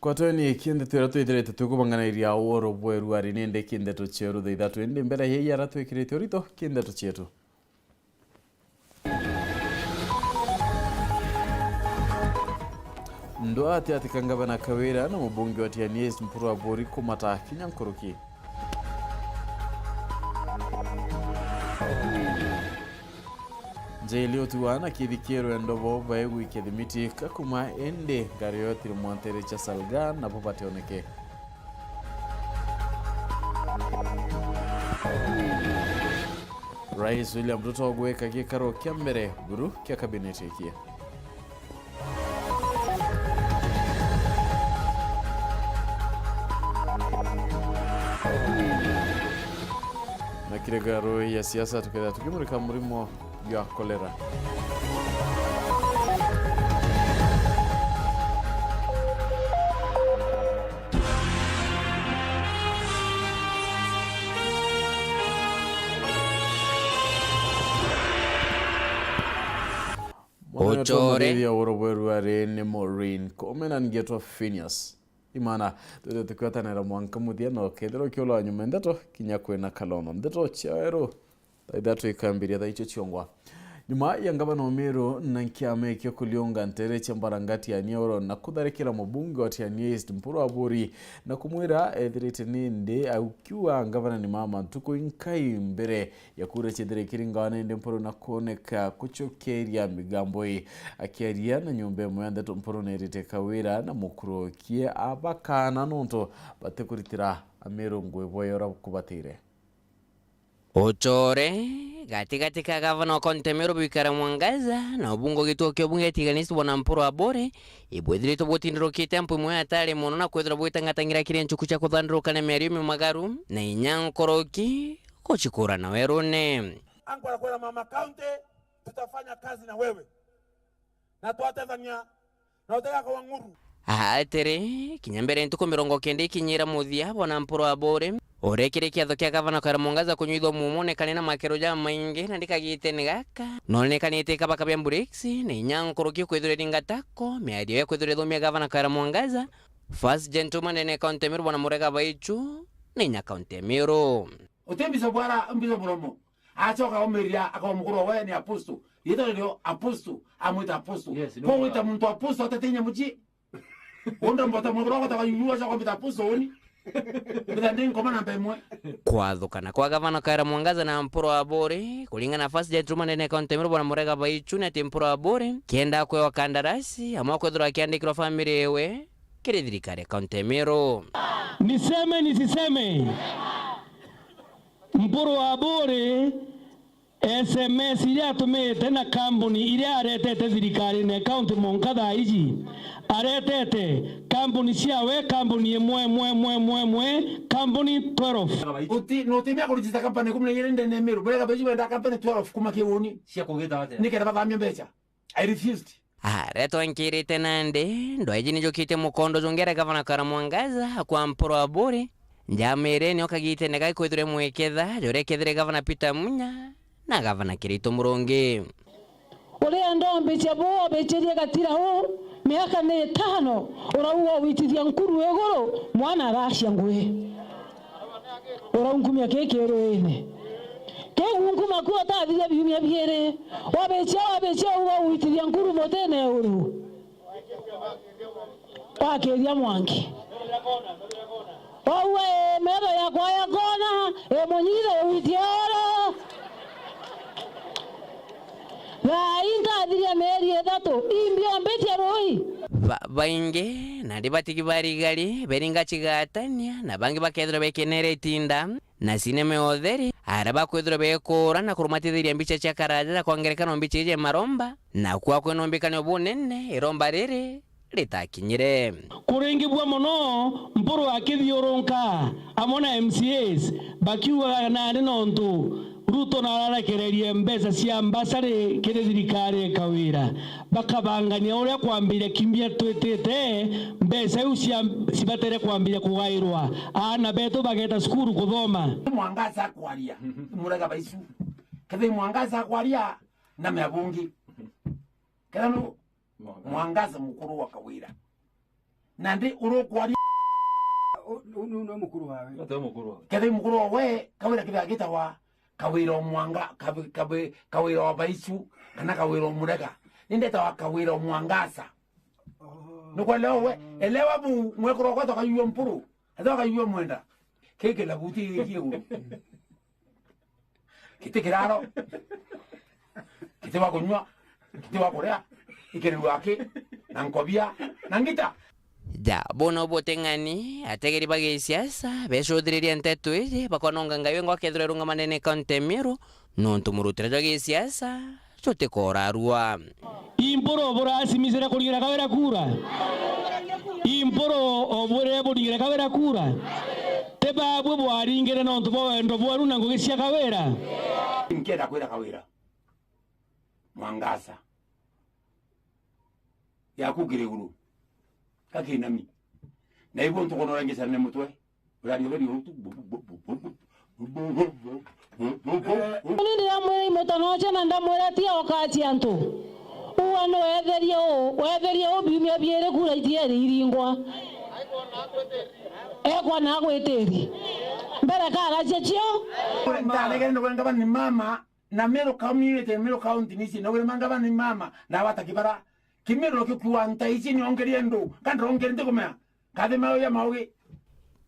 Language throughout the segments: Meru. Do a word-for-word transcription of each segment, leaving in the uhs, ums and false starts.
Kwatweni kindeto iria twithirite twikubanganairia oro bweru ari nindi kindeto cieru thaa ithatu, indi mbere ya iria twikirite urito kindeto cietu. Ndwati ati ka ngavana Kawira na mubunge wa Tiania East Mpuru Aburi kumata kinya nkuruki. Njeli utuana kithikirwe ndobo baigwikia thimiti kakuma indi ngari yo tiri mwantere cha Salga nabo bationeke. Rais William Ruto gwika gikaro kia mbere buru kia kabineti ikie. Na kiregaro ya siasa tukethira tukimurika murimo jwa kolera. Mwana wetu Uchore. Muthithia oro bweru ari ni Maureen Kome na ngetwa Phineas. Imana, twithirwe tukiotanira mwanka muthia, na ukethirwa ukiulwa nyuma ndeto kinya kwina kalono. Ndeto cia weru, thaa ithatu ikambiria thaa icio ciongwa. Nyuma ya ngavana wa Meru na kiama kio kuliunga ntere cia Mbarangati ya Nyoro na kutharikira mubunge wa Tiania East Mpuru Aburi na kumwira ethirite nindi aukiuga ngavana ni mama ntuku inkai mbere ya kura ciethire ikiringawa nindi Mpuru na kuoneka kucukiria migambo ii. Akiaria na nyumba imwe ya ndeto Mpuru nerite Kawira na mukurukie abakana nontu batikuritira Ameru ngui bweyora kubatire. Uchore, gatigati ka gavana wa kaunti ya Meru Kawira Mwangaza na ubunge wa gituo kia ubunge Tiania East bwana Mpuru Aburi, ibwithiritwe butindirukite ampu imwe atari mono na kwithirwa bwitangatangira kiri nchuku cia kuthandurukania miario mimagaru na inya nkoroki gucikura na werune. Angu anakwenda mama county, tutafanya kazi na wewe. Na twatethania, na utega kwa ng'uru. Atiri, kinya mbere ntuku mirongo kenda ikinyira muthia, bwana Mpuru Aburi, uria kiri kiatho kia gavana Kawira Mwangaza kunyuithwa mumo, onekane na makero jamaingi, na ndikagitene gaka, nonekanite kabaka bia mburiksi, na inya nkuruki kwithirwa iringatako, miario ya kwithirwa ithomia gavana Kawira Mwangaza, first gentleman ndene ya kaunti ya Meru, bwana Murega Baichu, na inya kaunti ya Meru. Uti mbica bwara, mbica muromo. Acoka aumiria akauga mukuru wawe ni apostle. Riitwa ririo apostle, amwita apostle. Yes, no. Kwa gwita muntu apostle atete inya mucii. Undu mbota mukuru wawe ta yuyu acoka mbita apostle uni. Mbita ndi nkoma namba imwe. Kwathukana kwa gavana Kawira Mwangaza na Mpuru Aburi, kuringana na first gentleman ndene ya kaunti ya Meru bwana Murega Baichu, ni ati Mpuru Aburi kenda kwewa kandarasi, amwe akwithirwa akiandikirwa family iwe kiri thirikari ya kaunti ya Meru. Niseme nisiseme? Mpuru Aburi, S M S iria atumite na kambuni iria aretete thirikarine ya kaunti mwanka thaa iji, aretete kambuni ciawe, kambuni imwe, imwe, imwe, imwe, imwe, kambuni twelve. Uti, nutimia kuregister company ikumi na igiri ndene ya Meru. Murega Baichu benda company twelve kuma kiuni. Cia kugita atia? Nikenda bathamia mbeca. I refused. Aria twankirite nandi, ndwaiji nijukitie mukondo jungi aria gavana Kawira Mwangaza akwa Mpuru Aburi, njamire nio kagitene gaki kwithirwe mweketha, juria kethire gavana Peter Munya na gavana Kiraitu Murungi. Uria ndombicia bu obichirie gatira u, miaka ni itano, urauga ugwitithia nkuru iguru, mwana aracia ngui. Uraunkumia kiki ruine. Kiu unkuma ku utathiria biumia biiri. Wabichia, wabichia, uga ugwitithia nkuru mutine uru. Wakiria mwanki. Wauga, "Ii metho yakwa ya kona, ii munyitho ugwitia oro." Thaa ii nkathiria mieri ithatu, imbiombitie rui. Ba-, baingi, nandi batigi barigari, beringa cigatania, na bangi bakethirwa bekenere itinda, na sinema ya utheri, aria bakwithirwa bekura na kurumatithiria mbicha cia karaja, na kwa ngerekano mbicha iji ya maromba, na kwa kwinombikania bunene, iromba riri, ritakinyire. Kuringibua mono Mpuru akithiurunka amwe na M C As bakiugaga nandi nontu Ruto nararekererie mbeca cia mbasari kiri thirikari ya Kawira, bakabangania uria kwambiria kiumia twitite mbeca iu cia, cibatere kwambiria kugairwa aana betu bageta cukuru kuthoma. Mwangaza akwaria, Murega Baichu. Kethe Mwangaza akwaria na mea bungi. Ketha nu Mwangaza. Mwangaza mukuru wa Kawira. Nandi urukwaria. U-, u-, nu-, nu mukuru wawe. Ate mukuru wawe. Kethira mukuru wawe, Kawira kithira gitawa Kawira o Mwanga, Kawi-, Kawi-, Kawira o Baisu, kana Kawira o Murega. Ni ndetawa Kawira o Mwangasa. Oh. Nukwelewa we? Elewa bu mwekuru wakwa toka yuo mpuru. Ate toka yuo mwenda. Kiki na buti giki iguru. Giti kiraro, giti wa kunyua, giti wa kuria, ikirirwa aki, na nkobia, na ngita. Ja, bono buteng'ani, ategeri ba gisiasa becuthiririe nteto iji, bakononga ngai wengwa akethirwa irungamanene kaunti ya Meru, nontu murutire jwa gisiasa jutikorarua. Impuru burasimicire kuring'ira Kawira kura? Impuru obwire buring'ire Kawira kura? Ti babwe bwaringire nontu bwa wendo bweru na ngugi cia Kawira? Nkenda kwira Kawira, Mwangasa, yaku kiri iguru, gakinami, na ibu ntukunora ngicanire mutwe. Uni ndiramwira imutanoce na ndamwira ti oka cia antu. Uwa ni wetherie u, wetherie u biumia biiri kura itieri iringwa. Ekwa na agwitiri. Mbere karacia cio. Ndaregere ni kwenda ngavana ni mama, na Meru community, Meru county ni ici, na wira mangavana ni mama, na wata kibara. Kimiro kikuwa nta ici ni ongerie ndu, kandira ongerie ntikumea. Kathi mauya maugi.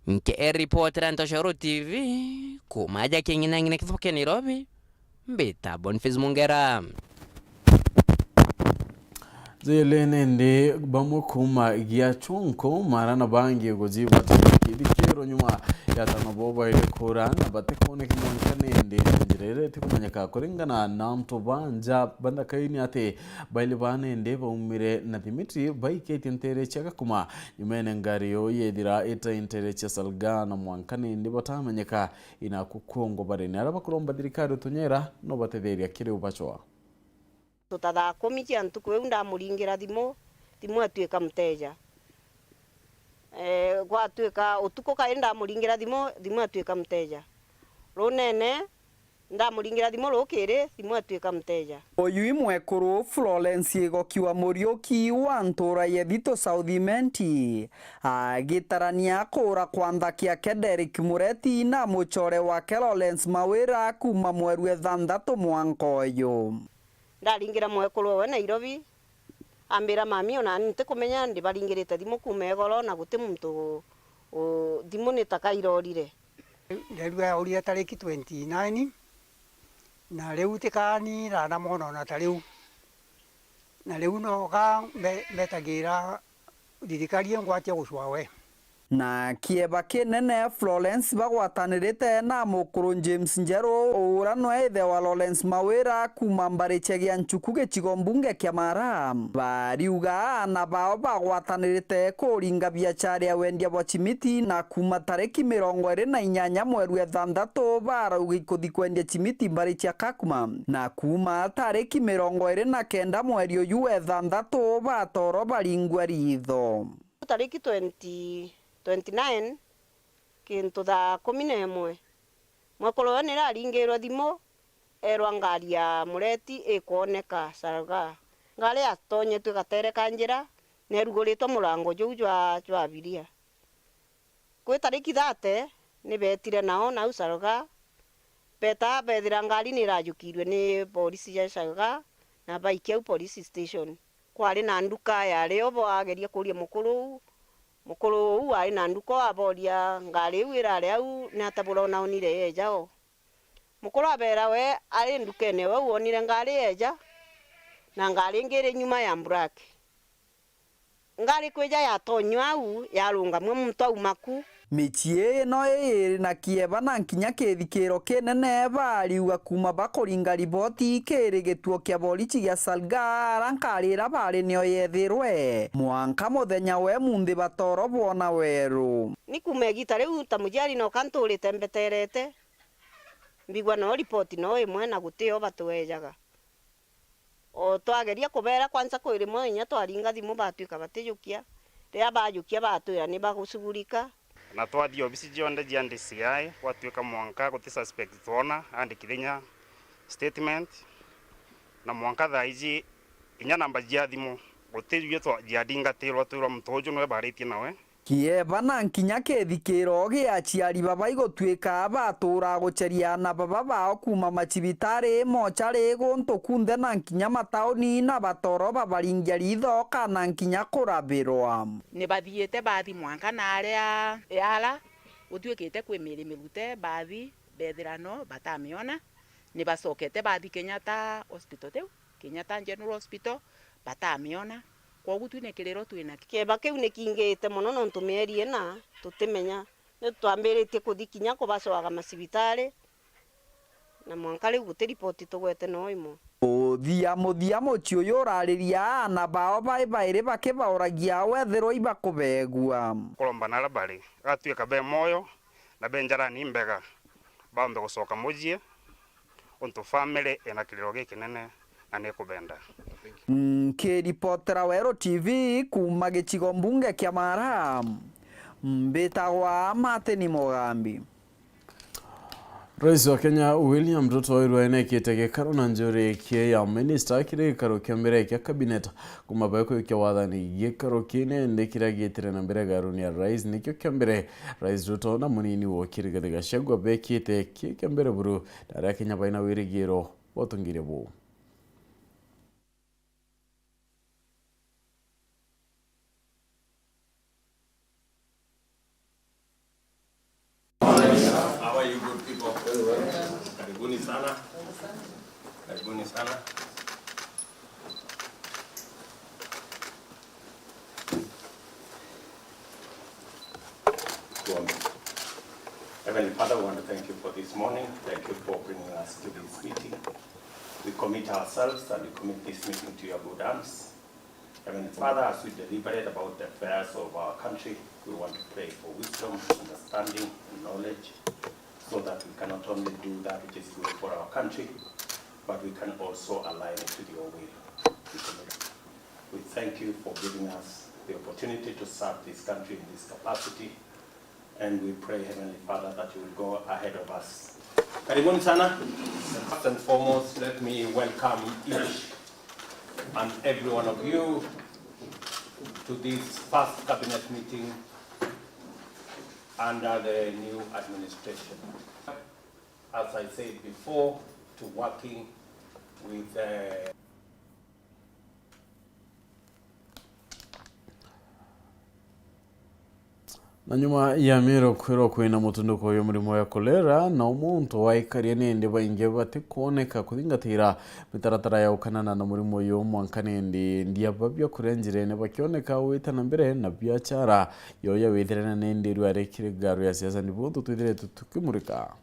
Nke e ripotera Ntoshoro T V, kuma aja king'inang'ina kithuke Nairobi, mbita Boniface Mungera. Jele nende bamwe kuma gia chunko, mara na bangi gujibata kithikiro nyuma ya tano bo baire kura, na batekoneka mwanka nende, na njira iria itikumenyeka kuringana na antu banja bandakaini ati baile ba nende baumire na thimiti baikitie ntere cia Kakuma. Nyumene ngari yo yethira ita ntere cia Salga na mwanka nindi batamenyeka inaku kwongo barene. Aria bakuromba thirikari utunyera no batetheria kiri ubachwa. Tuta thaa kumi cia ntuku iu ndamuringira thimu, thimu atuika muteja. Eh, gwatuika utuku kairi ndamuringira thimu, thimu atuika muteja. Runene, ndamuringira thimu rukiri, thimu atuika muteja. Uyu i mwekuru Florence Igoki wa Muriuki wa ntura ya Thito South Imenti, agitarania kuura kwa nthaki yake Derrick Mureti na mucore wake Lawrence Mawira kuma mweru ethanthatu mwanka uyu. Ndaringira mwekuru owe Nairobi, ambira, "Mami, ona ni ntikumenya, ndibaringirite thimu kuma igoro na guti muntu u-, u-, thimu ni taka irorire." Nderua yaurire tariki twenty nine, na riu tikani ranamwona ona ta riu. Na riu noka mbe-, mbetagira thirikari ingwatia gucwa we. Na kieba kinene, Florence bagwatanirite na mukuru James Njeru, ura nwe ithe wa Lawrence Mawira kuma mbari cia Gianchuku gicigo mbunge kia Mara. Bariuga aana bao bagwatanirite kuringa biachara ya wendia bwa chimiti na kuma tariki mirongo iri na inyanya mweru ethanthatu barauga ikuthi kwendia chimiti mbari cia Kakuma, na kuma tariki mirongo iri na kenda mweri uyu wa ethanthatu batoro baringwa ritho. Tariki twenty, twenty nine, kintu thaa kumi na imwe, mwekuru uyu niraringirwe thimu, erwa ngari ya Mureti ikwoneka Salga. Ngari yatonyetue gatere ka njira, neruguritwe murango juu jwa, jwa abiria. Kwi tariki thirty, ni beetire nao nau Salga, beeta beethira ngari ni irajukirue ni polisi ja Salga, na baikia au police station. Kwari na nduka yari o, bwageria kuuria mukuru uu, mukuru uu wari na nduka o, abooria, "Ngari iu irari au, ni ata burona onire yeeja o?" Mukuru abeera we ari ndukene o au onire ngari yeeja, na ngari ingi iri nyuma ya black. Ngari kwija yatonywa au, yarungamua muntu auma ku. Micii ii no iri na kieba na nkinya kithikiro kinene, bariuga kuuma bakuringa riboti kiri gituo kia borichi gia Salga, ara ngari ira bari nio yethirwe. Mwanka muthenya we munthi batoro bwona weru. Ni kuuma igita riu ta muciari noka nturite mbeterete, mbigua no riboti no imwe na guti o batwejaga. O twageria kubeera kwanza kwi rimwe inya twaringa thimu batwika batijukia. Riria bajukia batwira ni bagucugurika. Na twathii obisi cionthe cia D C I, gwatwika mwanka guti suspect twona andikithinya statement, na mwanka thaa iji inya namba cia thimu Guti jwi twa-, jiadingatirwa twirwa muntu uju niwe baritie nawe. Kieba na nkinya kithikiro gia aciari baba igutwika batuura guceria aana baba bao kuuma macibitari, mochari, guntu kunthe na nkinya matauni, na batoro babaringia ritho kana nkinya kurabirwa. Ni bathiite bathi mwanka na aria Yala, gutwikite kwi miiri mirute, bathi bethira no batamiona, ni bacokete bathi Kenyatta Hospital, tiu Kenyatta General Hospital, batamiona. Kwogu tu ni kiriro twinakio. Kieba kiu ni kingite mono, nontu mieri ina tutimenya. Ni twambiritie kuthi kinya kubacoaga macibitari, na mwanka riu guti ripoti tugwete noo imwe. Muthia muthia, mucii uyu urariria aana bao bai bairi bakibauragia wethirwa ibakubegua. Kuromba na aria bari, gatwika be mwoyo na be njarani imbega, baombe gucoka mucii, untu family ina kiriro gikinene na nikubenda. Nkiripotera Weru T V kuuma gicigo mbunge kia Mara, mbitagwa Martin Mugambi. Rais wa Kenya William Ruto oirwe enekite gikaro na njurikie ya minista kiri gikaro kia mbere kia cabinet kuma baikuikia wathani. Gikaro kii ni indi kiria giitire na mbere garuni ya rais, nikio kia mbere Rais Ruto na munini wo Rigathi Gachagua bekite kii kia mbere buru, na aria Kenya baina wirigiro bwa utongeria buu. How are you good people? Karibuni sana. Karibuni sana. Tuombe. Heavenly Father, we want to thank you for this morning. Thank you for bringing us to this meeting. We commit ourselves and we commit this meeting to your good hands. Heavenly Father, as we deliberate about the affairs of our country, we want to pray for wisdom, understanding, and knowledge, so that we can not only do that which is good for our country, but we can also align it with your will. We thank you for giving us the opportunity to serve this country in this capacity. And we pray, Heavenly Father, that you will go ahead of us. Karibuni sana. First and foremost, let me welcome each and every one of you to this first cabinet meeting under the new administration. As I said before, to working with, uh, Na nyuma ya Meru kwirwa kwina mutunduko uyu murimo ya kolera, na umuntu waikaria nindi baingi batikwoneka kuthingatira mitaratara ya gukanana na murimo uyu, mwanka nindi ndia babia kuria njirene bakioneka gwita na mbere na biachara yoya withirene nindi riu ari kiri ngaru ya siasa, nibo twithiritwe tukimurika.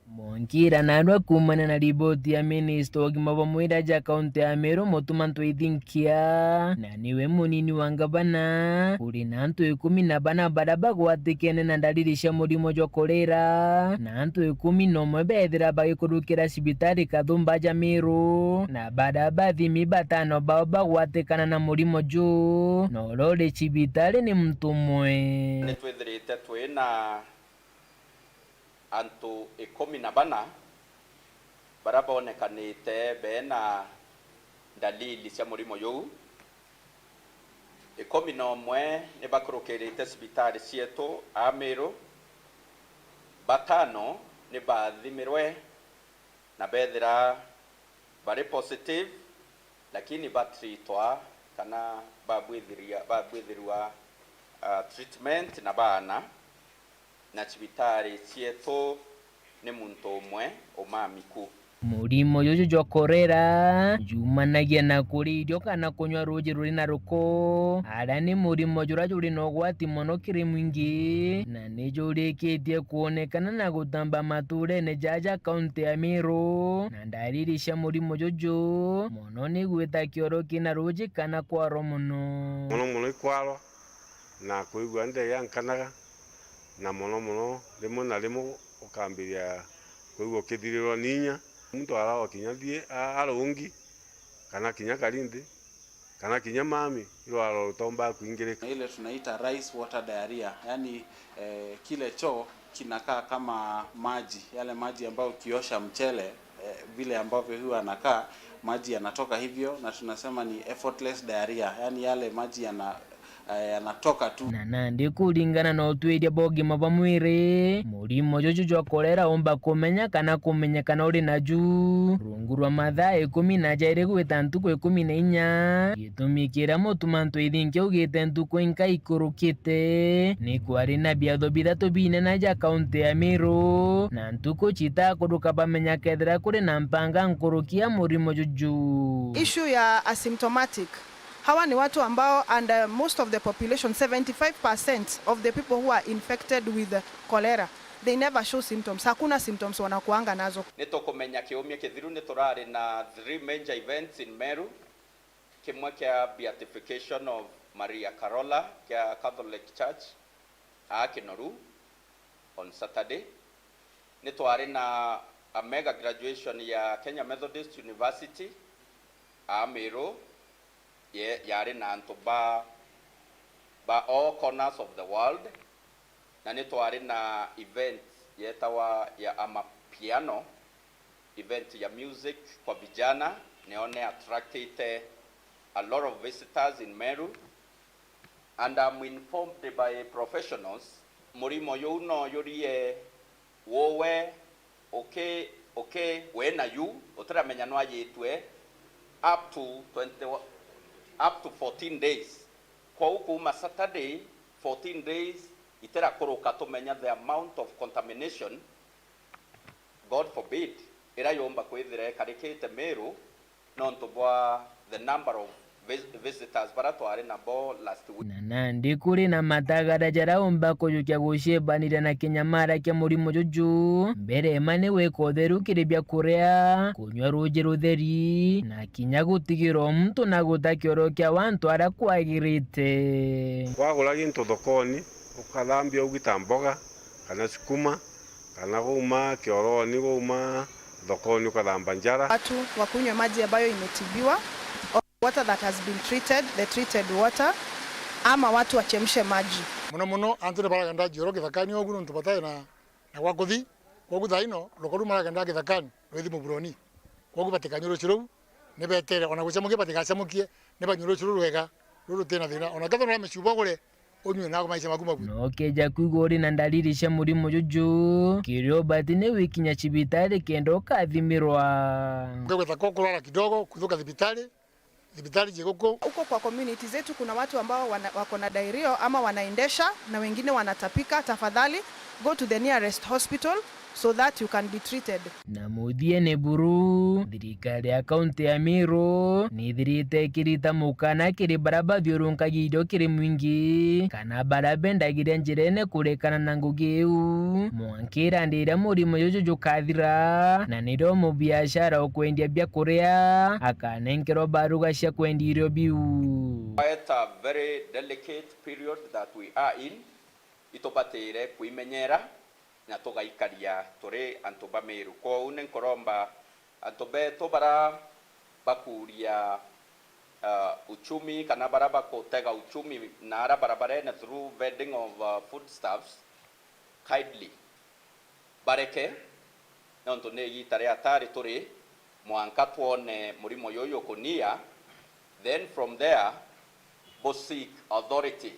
Mwankira narua kuumania na riboti ya minista wa ugima bwa mwiri aja kaunti ya Meru, Mutuma Ntwithinkia, na niwe munini wa ngavana, kuri na antu ikumi na bana baria bagwatikene na ndariri cia murimo jwa kolera, na antu ikumi na umwe beethira bagikurukira cibitari kathumba aja Meru, na baria bathimi batano bao bagwatikana na murimo juu, na uria uri cibitari ni muntu umwe. Nitwithirite twina antu ikumi na bana baria boonekanite beena ndalili cia murimo juu. Ikumi na umwe ni bakurukirite cibitari cietu a Meru, batano ni baathimirwe na beethira bari positive, lakini batritwa kana babwithiria-, babwithirua, ah, treatment na baana, na cibitari cietu ni muntu umwe umami ku. Murimo juju jwa kolera jumanagia na kuria irio kana kunywa ruuji ruri na ruko, aria ni murimo juria juri na ugwati mono kiri mwingi, na ni jurikitie kwonekana na gutamba maturene jaja kaunti ya Meru, na ndariri cia murimo juju mono ni gwita kioro kina ruuji kana kwarwa mono. Mono mono ikwarwa na kwigua ndeya nkanaga, na mono mono rimwe na rimwe ukambiria kwigua ukithirirwa ni inya. Muntu arawa kinya thie a-, arungi, kana kinya karinthi, kana kinya mami, irwaro rutombaa kwingirika. Ile tunaita rice water diarrhea, yani, eh, kile choo kinakaa kama maji, yale maji ambayo ukiosha mchele, eh, vile ambavyo huwa anakaa, Maji yanatoka hivyo na tunasema ni effortless diarrhea, yaani yale maji yana, eh, yanatoka tu. Na nandi kuringana na utwiria bwa ugima bwa mwiri, murimo juju jwa kolera umba kumenya kana kumenyekana uri naju rungu rwa mathaa ikumi na jairi gwita ntuku ikumi na inya. Gitumi kiria mutumantu ithinki ugite ntuku inka ikurukite, ni kwari na biatho bithatu binene ja kaunti ya Meru, na ntuku citakuruka bamenya kethira kuri na mpanga nkuruki ya murimo juju. Issue ya asymptomatic. Hawa ni watu ambao, and uh, most of the population, seventy-five percent of the people who are infected with cholera, they never show symptoms. Hakuna symptoms wanakuanga nazo. Ni tukumenya kiumia kithiru ni turari na three major events in Meru. Kimwe kia beatification of Maria Carola kia Catholic Church aa Kinoru on Saturday. Ni twari na a mega graduation ya Kenya Methodist University aa Meru, ye, yari na antu ba, ba all corners of the world, na ni twari na event yetawa ya Amapiano, event ya music kwa vijana, niyo ni attractite a lot of visitors in Meru, and I'm informed by professionals, murimo juu no jurie wuwe uki, uki wina yu utiramenya nwajitwe up to twenty, up to fourteen days. Kwou kuuma Saturday, fourteen days itirakuruka tumenya the amount of contamination, God forbid, ira yumba kwithira ikarikite Meru nontu bwa the number of vis-, visitors bara twari nabo last week. Na nandi kuri na matagara jaraumba kujukia gucimbaniria na kinyamara kia murimo juju. Mbere ma ni gwika utheru kiri bia kuria, kunywa ruuji rutheri, na kinya gutigira o muntu na guta kioro kia wantu aria kwagirite. Wagura gintu thokoni, ukathambia uguita mboga, kana sukuma, kana wauma kioroni, wauma thokoni ukathamba njara. Watu wakunywe maji ambayo imetibiwa, or water that has been treated, the treated water, ama watu wachemshe maji. Mono mono antu ni baragenda njioro githakani ogu nontu batai na, na gwa kuthi. Kwogu thaa ino rukoru maragenda githakani rwithi muburoni. Kwogu batikanywe rucio ruu, ni betere, ona gucamukia batigacamukie, ni banywe rucio ruu rwega, ruu rutina thina. Ona kethirwa ni micubwa ugure, unyue, nago maisha maku mabue. Na ukeja kwigua uri na ndariri cia murimo juju, kiria ubati ni wikinya cibitari kenda ukathimirwa. Ukegweta ko kurwara kidogo, kuthuka thibitari, thibitari ji guku. Huko kwa community zetu kuna watu ambao wana, wako na diarrhea ama wanaendesha na wengine wanatapika, tafadhali go to the nearest hospital so that you can be treated. Na muthiene buru, thirikari ya kaunti ya Meru nithirite ikirita mukana kiri baria bathiurunkagia irio kiri mwingi kana baria bendagiria njirene kurekana na ngugi iu, mwanka irandi iria murimo juju jukathira, na nirio mubiashara ukwendia bia kuria akanenkerwa baruga cia kwendia irio biu. Quite a very delicate period that we are in. Itubatire kwimenyera na tugaikaria turi antu ba Meru. Kwou ni nkuromba antu betu bara bakuria, uh, uchumi kana bara bakutega uchumi na ara barabarene through vending of, uh, foodstuffs, kindly bareke, nontu ni igita ria atari turi, mwanka twone murimo juju ukunia, then from there, bu seek authority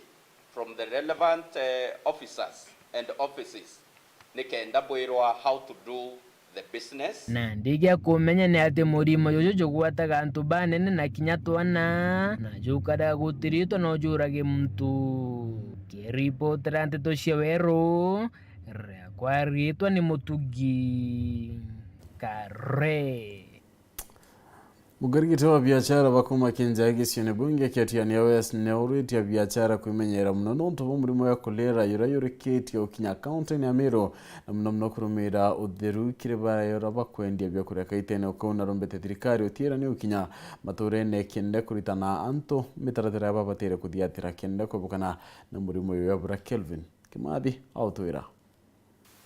from the relevant, eh, officers and offices, nikenda bwirwa how to do the business. Na ndigia kumenya ni ati murimo juju jugwataga antu banene na kinya twana, na jukaraga gutiritwa no jurage muntu. Kiripotera nteto cia Weru, riakwa ritwa ni Mutugi Kare. Mugarigiti wa biachara ba kuma Kinjai gicione bunge kia Tiania West ni auritie biachara kwimenyera muno nontu bwa murimo ya kolera yura yurikitie ukinya kaunti-ini ya Meru, na muno muno kurumira utheru kiri baria bakwendia biakuria kaitene. Ukau narombete thirikari utiira ni ukinya maturene kenda kuritana antu mitaratara ya babatire kuthiatira kenda kwebukana na murimo uyu ya bura. Kelvin Kimathi autwira.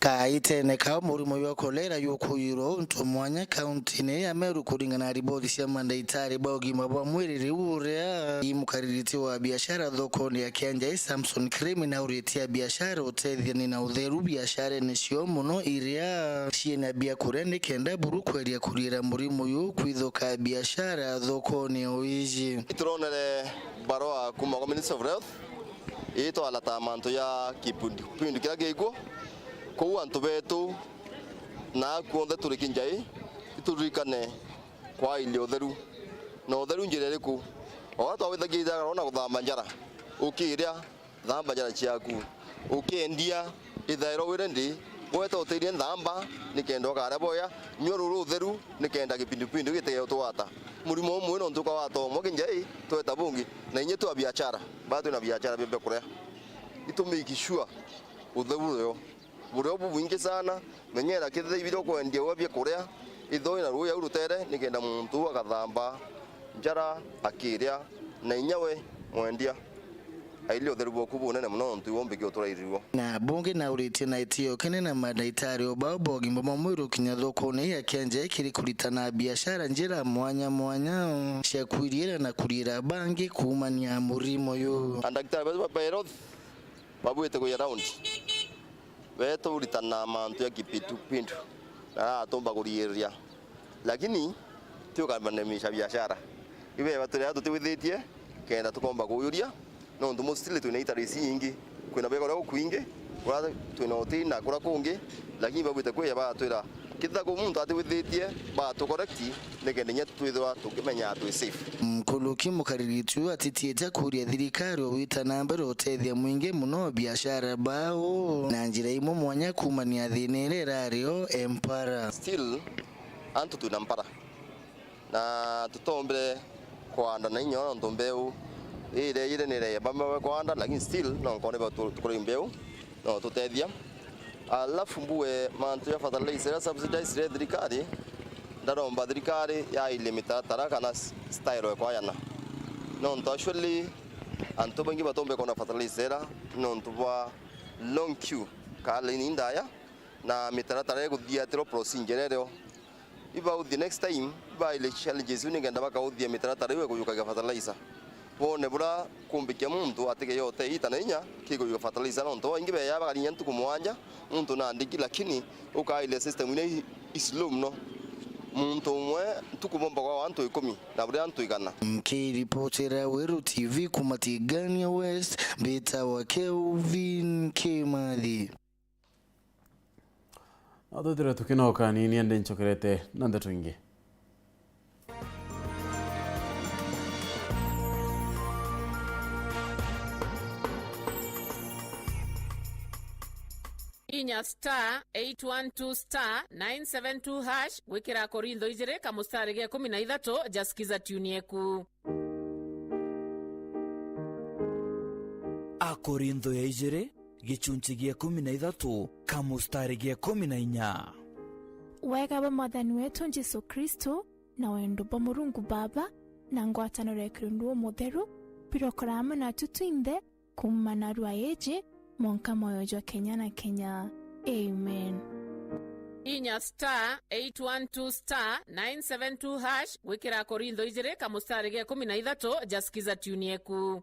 Kaitene kau murimo jwa kolera jukuirwa untu mwanya kaunti-ini ya Meru, kuringana na riboti cia mandaitari ba ugima bwa mwiri, riu uria i mukaririti wa biashara thokone ya Kianjai, Samson Kirimi, nauritie abiashara utethia ni na utheru biasharene ciao, muno iria ciina biakuria, nikenda buru kweria kuriira murimo uyu kwithuka biashara thokone o iji. Turonere barua kuuma kwa Ministry of Health itwalata mantu ja kipindupindu kiria gikuo kuu antu betu na akuonthe turi Kianjai, ituririkane kwailia utheru. Na utheru njira iriku? O uria twawithagia ithagara na kuthamba njara, ukiria, thamba njara ciaku. Ukiendia, ithaira wire ndi, gweta utirie nthamba, nikenda ukaria boya, nyua ruru utheru, nikenda kipindupindu gitige utwata. Murimo umwe nontu ukawata umwe Kianjai, tweta bungi, na inya twa biashara, baa twina biashara bia biakuria. Itu make sure utheru urio burio bubwingi sana, menyera kethira ibiro kwendia uwe biakuria, itho ina ruu yau rutere, nikenda muntu uu agathamba njara akiria, na inya we mwendia ailie utheru bwaku bunene mono, nontu iwe umbiki uturairiruo. Na bungi nauritie na itio kinene mandaitari o bao ba ugima bwa mwiri ukinya thokone ya Kianjai kiri kuritana biashara njira mwanya mwanya cia kwiriira na kuriira bangi kuumania murimo uyu. Andaktari betu ba health babwite kuya round, betu uritana mantu ya kipindupindu na atumba kuriiriria, lakini ti ukamanamisha biashara. Ibeba turi aa tutiwithitie kenda tukomba kuuyuria, nontu mostly twina itari ici ingi, kwina bega uria gukwingi, kuria twina utina kuria kungi, lakini babwite kwiya batwira, kethira ku muntu atiwithitie, batu correct, nikenda inya twithirwa tukimenya twi safe. Nkuruki mukaririti uu atitiite kuuria thirikari o gwita na mbere utethia mwingi mono biashara bao na njira imwe mwanya kuumania thina iria irari o mpara. Still, antu twina mpara na tutombire kwanda na inya nontu mbeu iria iri ni iria bamwe kwanda, lakini still no nkone ba tu-, tukore mbeu no tutethia. Alafu mbue mantu ya fertilizer iria subsidized iria thirikari, ndaromba thirikari yailie mitaratara kana s-, style ekwayana. Nontu actually antu baingi batombe kwona fertilizer iria nontu bwa long queue, ka line indaya, na mitaratara iguthiatirwa procedure irio. Ibauthie next time, ibairie challenges iu nikenda bakauthia mitaratara iu ikujukagia fertilizer. Bone bura kumbikia muntu atige yote ita na inya kikujuka fertilizer, nontu baingi beya bakarinya ntuku mwanja muntu nandiki, lakini ukairia system ina i, i slow mono. Muntu umwe ntuku bomba kwa antu ikumi na buria antu igana. Nkiripotera Weru T V kuma Tigania West, mbitawa Kelvin Kimathi. No twithirwe tukinoka nini, indi ncokerete na ndeto ingi. Inya star eight one two star nine seven two hash gwikira Korintho ijiri kamustari ga ikumi na ithatu, ja sikiza tune yeku. Akorintho ya ijiri, gicunci gia ikumi na ithatu, kamustari gia ikumi na inya. Wega bwa Mwathani wetu Jesu Kristo, na wendo bwa Murungu Baba, na ngwataniro ya Kirundu Umutheru, birokora amwe natu twinthe, kuuma narua iji, mwanka mwoyo jwa kenya na kenya. Amen. Inya star eight one two star nine seven two hash gwikira Korintho ijiri kamustari ga ikumi na ithatu, ja sikiza tune yeku.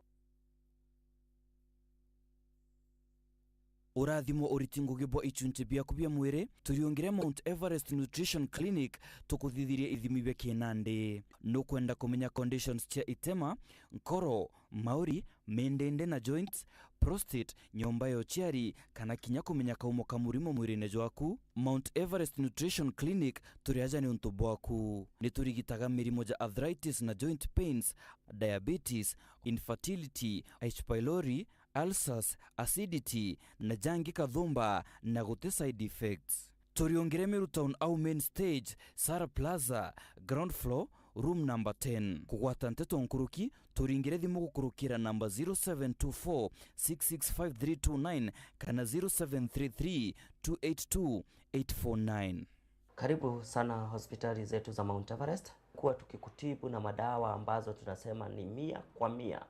Urathimo uriti ngugi bwa ichunchi biaku bia mwiri, turiungire Mount Everest Nutrition Clinic, tukuthithirie ithimi bia kinandi. Nukwenda kumenya conditions cia itema, nkoro, mauri, mindindi na joints, prostate, nyomba ya uciari, kana kinya kumenya kaumo ka murimo mwirine jwaku? Mount Everest Nutrition Clinic turi aja ni untu bwaku. Ni turigitaga mirimo ja arthritis na joint pains, diabetes, infertility, H. pylori, ulcers, acidity, na jangi kathumba na guti side effects. Turiungire Meru Town au main stage, Sara Plaza, ground floor, room number ten. Kugwata nteto nkuruki, turingire thimu gukurukira namba zero seven two four six six five three two nine kana zero seven three three two eight two eight four nine. Karibu sana hospitali zetu za Mount Everest. Kuwa tukikutibu na madawa ambazo tunasema ni mia kwa mia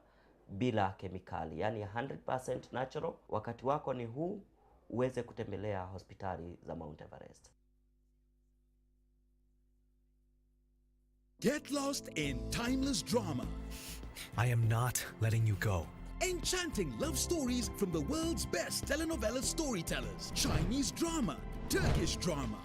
bila kemikali, yani hundred percent natural. Wakati wako ni huu, uweze kutembelea hospitali za Mount Everest. Get lost in timeless drama. I am not letting you go. Enchanting love stories from the world's best telenovela storytellers. Chinese drama, Turkish drama,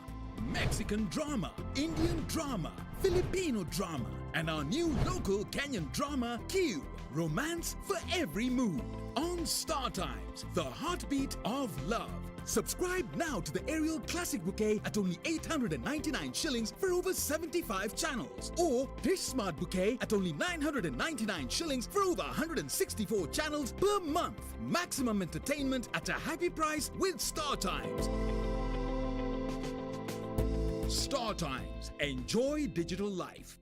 Mexican drama, Indian drama, Filipino drama, and our new local Kenyan drama, Q. Romance for every mood. On Star Times, the heartbeat of love. Subscribe now to the Aerial Classic Bouquet at only eight hundred and ninety-nine shillings for over seventy-five channels, or Dish Smart Bouquet at only nine hundred and ninety-nine shillings for over one hundred and sixty-four channels per month. Maximum entertainment at a happy price with Star Times. Star Times. Enjoy digital life.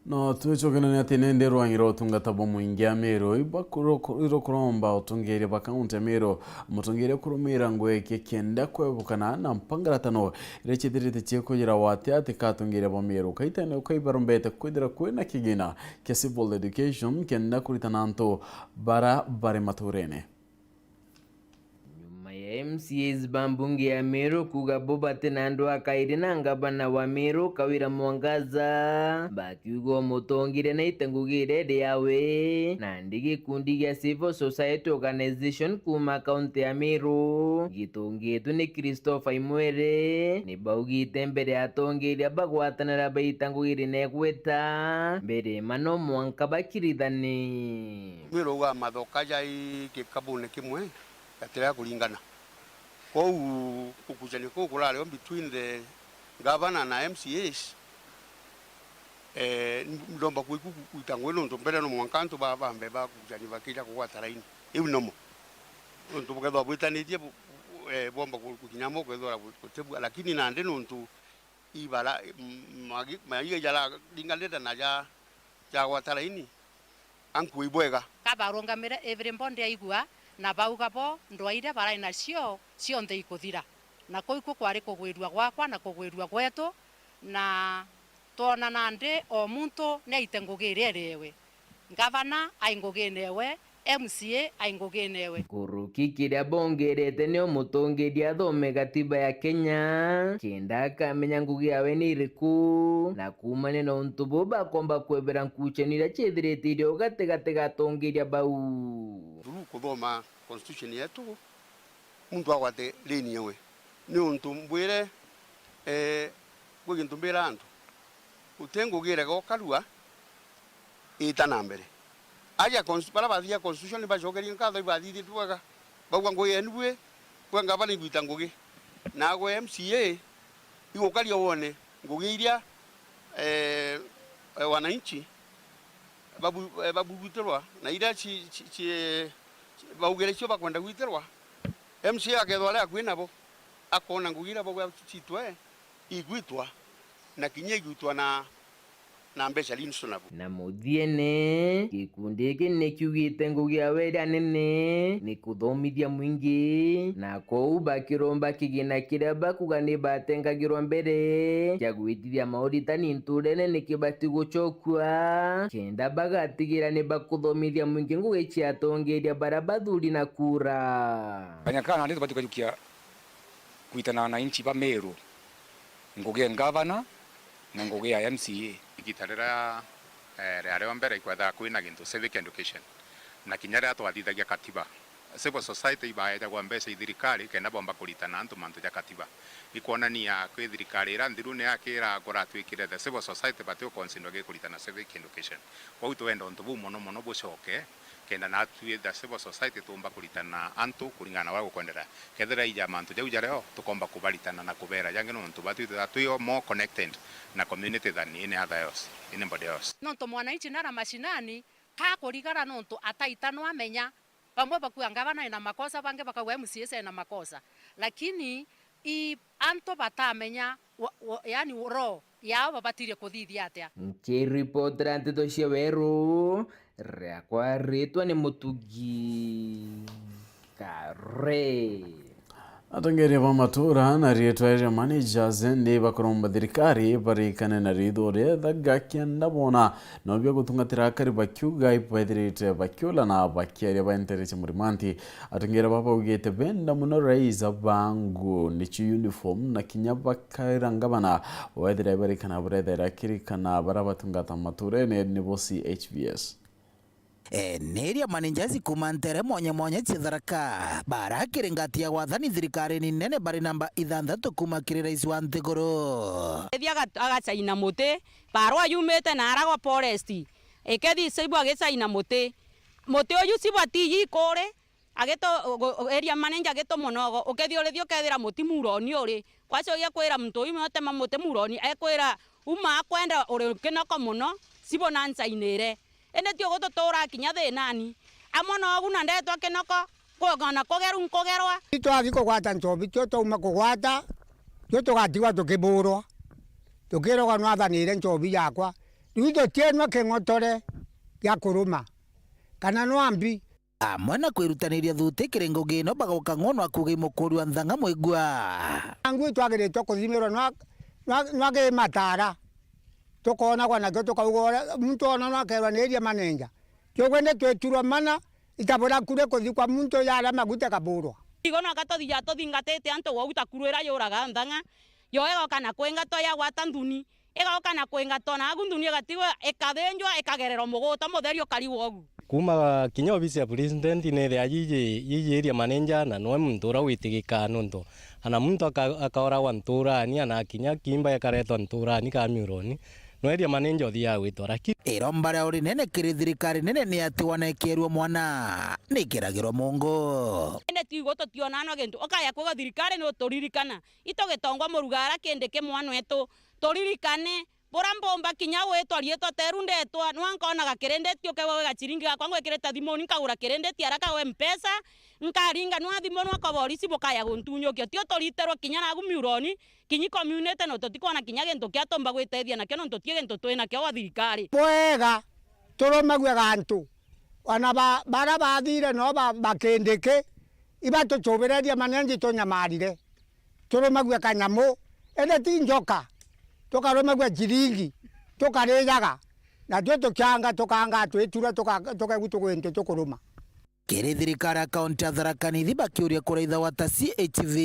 No twicokenane ati nindi rwangi rwa utungata bwa muingi a Meru ibakuroku-, irukuromba utungiiria ba kaunti ya Meru mutungiirie kurumira ngugi kenda kwebukana na mpangaratano iria ciithirite ciikujira wati ati ka atungiiria ba Meru kaitene ukaibarombete kwithira kwina kigina kia civil education kenda kuritana antu bara bari maturene. Nyuma ya M C As ba mbunge ya Meru kuuga bo bati na andu a kairi na ngavana wa Meru Kawira Mwangaza, bakiuga umutongiria naite ngugi iria iri yawe, nandi gikundi gia Civil Society Organization kuuma kaunti ya Meru gitungitwe ni Christopher Imwere, ni baugite mbere ya atongeria bagwatanira baita ngugi iri na igweta mbere ma no mwanka bakirithane. Mwiro wa mathoka jai gikabune kimwe gatiria kuringana. Kwou gukucania kuu kurari o between the governor na M C As, eh, ndomba kwiku gwita ngugi nontu mbere no mwanka antu ba, bambe bakucania bakija kugwata raini. Iu nomo. Nontu bukethwa bwitanitie bu-, eh, bwomba ku-, gukinya mo ukethwa gutibua, lakini nandi nontu ibara, m-, magi-, maiga jararinganite na ja, jagwata raini, ankui bwega. Kabarungamire everybody aigua, na bauga bo ndwaa iria barai nacio cionthe ikuthira. Na kuu iku kwari kugwirua gwakwa na kugwirua gwetu, na twona nandi o muntu niaite ngugi iria iri ewe. Ngavana ai ngugine ewe, M C A ai ngugine ewe. Nkuruki kiria bongerete ni umutongeria athome gatiba ya Kenya, kenda akamenya ngugi yawe ni iriku, na kuumania na untu buu bakomba kwebera nkuchanio iria ciithirite iri o gatigati ga atongeria bau. Through kuthoma constitution yetu, muntu agwate lane yawe. Niuntu mbwire, eh, gwi gintu mbira antu, uti ngugi irega ukarua, ita na mbere. Aja cons-, baria bathiaga constitution nibacokerie nkatho ibathithitue bwega, bauga ngugi yenu bwi, bwa ngavana igwita ngugi. Nagwe M C A, igukaria wone ngugi iria, eh, eh, wananchi babu-, eh, babubutirwa, na iria ci-, ci-, ci-, baugire cio bakwenda gwitirwa, M C A akethwa ari akui nabo, akoona ngugi iria bauga citwe igwitwa, na kinya igwitwa na, na mbeca iria insu nabo. Na muthiene, gikundi giki ni kiugite ngugi yawe iria nene ni kuthomithia mwingi, na kou bakiromba kigina kiria bakuga ni batengagirwa mbere kia gwitithia mauritani nturene ni kibati gucokua, kenda bagatigira ni bakuthomithia mwingi ngugi cia atongeria baria bathuri na kura. Kanya kaa nandi tubati kujukia kwitana na wananchi ba Meru, ngugi ya ngavana na ngugi ya M C A. Igita riria, eh, riari o mbere ikwethaga kwina gintu civic education, na kinya riria twathithagia katiba, civil society ibaejagwa mbeca i thirikari kenda bomba kuritana antu mantu ja katiba. Ikwonania kwi thirikari iria nthiru ni yakira kuratwikire the civil society bati uconsider gikuritana civic education. Kwou twenda untu buu mono mono bucoke, kenda natwi the civil society tuumba kuritana antu kuringana na uria gukwenderea. Kethira ija mantu jau jario, tukomba kubaritana na kubera jangi, nontu batwi twithagirwa twi o more connected na community than any other else, anybody else. Nontu mwananchi nara mashinani, kakurigara nontu ataitanwa amenya. Bamwe bakuga ngavana ena makosa, bangi bakauga M C As ena makosa. Lakini i antu batamenya wa, wa, yani roho yao babatirie kuthithia atia. Nkiripotera nteto cia Weru, riakwa ritwa ni Mutugi Kare. Atongeria ba matura na riitwa ria managers ni bakuromba thirikari barikane na ritho riethaga kenda bona no bia gutungatira akari bakiuga ibwethirite bakiula na bakiaria baenteretie murimanti. Atongeria baba baugite benda muno raisa ba nguo nicio uniform na kinya bakaira ngabana wethira barikana burethera kirikana bara batungata maturene nibo C H V S. Ene area managers kuma ntere mwanya mwanya cia Tharaka barakiringati ya wathani thirikari ni nene bari namba ithanthatu kuma kiri rais wa nthiguru. Ethi aga- agacaina muti, barwa yumite na aragwa forest. Ekethi saibu agicaina muti. Muti uyu sibwa ti yikuri, agito area manager agito munogo. Ukethi urithia ukethira muti muroni uri. Kwacogia kwira muntu uyu mutema muti muroni, ekwira uma akwenda uri kinoko muno, sibona ncainire. Indi ti ugu tuturaa kinya thinani. Amwe noogu na ndetwa kinoko, kugana kugeru nkugerwa. Itwathi kugwata nchobi, tio twauma kugwata, tio tugatigwa tukiburwa. Tukiragwa nwathanire nchobi yakwa. Riu tutienwa king'otore gia kuruma, kana nwambi. Amwe na kwirutaniria thuti kiri ngugi ino bagoka ng'ono akuga imukuri wa nthang'a mwigua. Ngui twagiritwe kuthimirwa nwa, nwa, nwa gimatara. Tukoonagwa nakio tukauga uria muntu ona nwakerwa ni area manager. Kioguo ni twiturwa mana, itabura kure kuthikwa muntu yaria maguta ikaburwa. Igo no katothija tuthingatite antu wou ta kuru iria yuraga nthang'a, yo igoka na kwingatwa yagwata nthuni, igoka na kwingatwa na agu nthuni igatigwa ikathinjwa ikagererwa muguta mutheri ukari wogu. Kuuma kinya obisi ya president nithia yiji, yiji area manager na nwe muntu uria witigikaa nontu ana muntu aka-, akaoragwa nturani, ana kinya kimba ikaretwa nturani ka miuroni, no area manager uthiaga gwitwa raki. Iromba riao rinene kiri thirikari nene ni ati wanekerua mwana ni kiragirwa mungu. Indi ti igo tutionanwa gintu, ukaya kuga thirikari ni uturirikana. Itugitongwa murugara kindi ki mwana wetu, turirikane. Bura mbumba kinya gwitwa riitwa teru ndetwa, nwa nkonaga kirindi ti ukegwa gwiga ciringi gakwa ngwikirite thimuni, nkagura kirindi ti araka gwe mpesa, nkaringa nwa thimu nwa kwa borisi bukaya guntunyukia. Tio turitirwe kinya nagu miuroni, kinyi community no tutikwona kinya gintu kia tumba gwitethia nakio nontu ti gintu twinakio gwa thirikari. Bwega, turumagua gantu, ona ba-, bara bathire no ba-, bakindiki, ibatuchubireria manenji tunyamarire. Turumagua kanyamu, indi ti njoka, tukarumagua ciringi, tukarijaga, natwio tukianga, tukanga twitura, tuka-, tukegua tukwintu tukuruma. Kiri thirikari ya kaunti ya Tharaka Nithi bakiuria kuraithagwa ta C H V.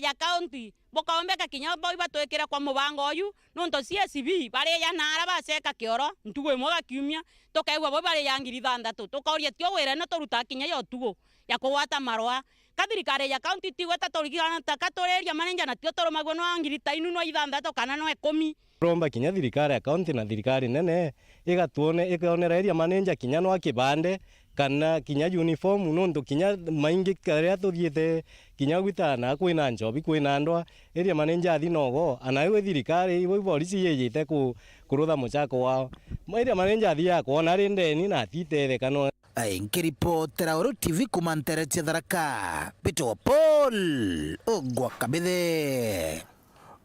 Ya kaunti, bukombeka kinya boi batwikire kwa mubango uyu, nontu C S B bariya na ara baceka kioro, ntugu imwe ga kiumia, tukaigua boi bariya ngiri ithanthatu. Tukauria tio wira ino turutaga kinya ya utugu ya kugwata marwa. Ka thirikari ya kaunti tigwe ta turigana ta ka turi area manager na tio turumagua nwa ngiri ta inu nwa ithanthatu kana nwa ikumi. Turomba kinya thirikari ya kaunti na thirikari nene igatuone-, ikionera area manager kinya nwa kibande kana kinya uniform, nontu kinya maingi karia tuthiite kinya gwita na kwina nchobi, kwina ndwa, area manager athi nogo, ana iwe thirikari, iwe borisi yijite ku-, kurutha muchako wao. Area manager athiaga kwona ari ndeni na atitetheka no. Ai, nkiripotera Uru T V kuma ntere cia Tharaka, Peter wa Paul, ugwa Kabithe.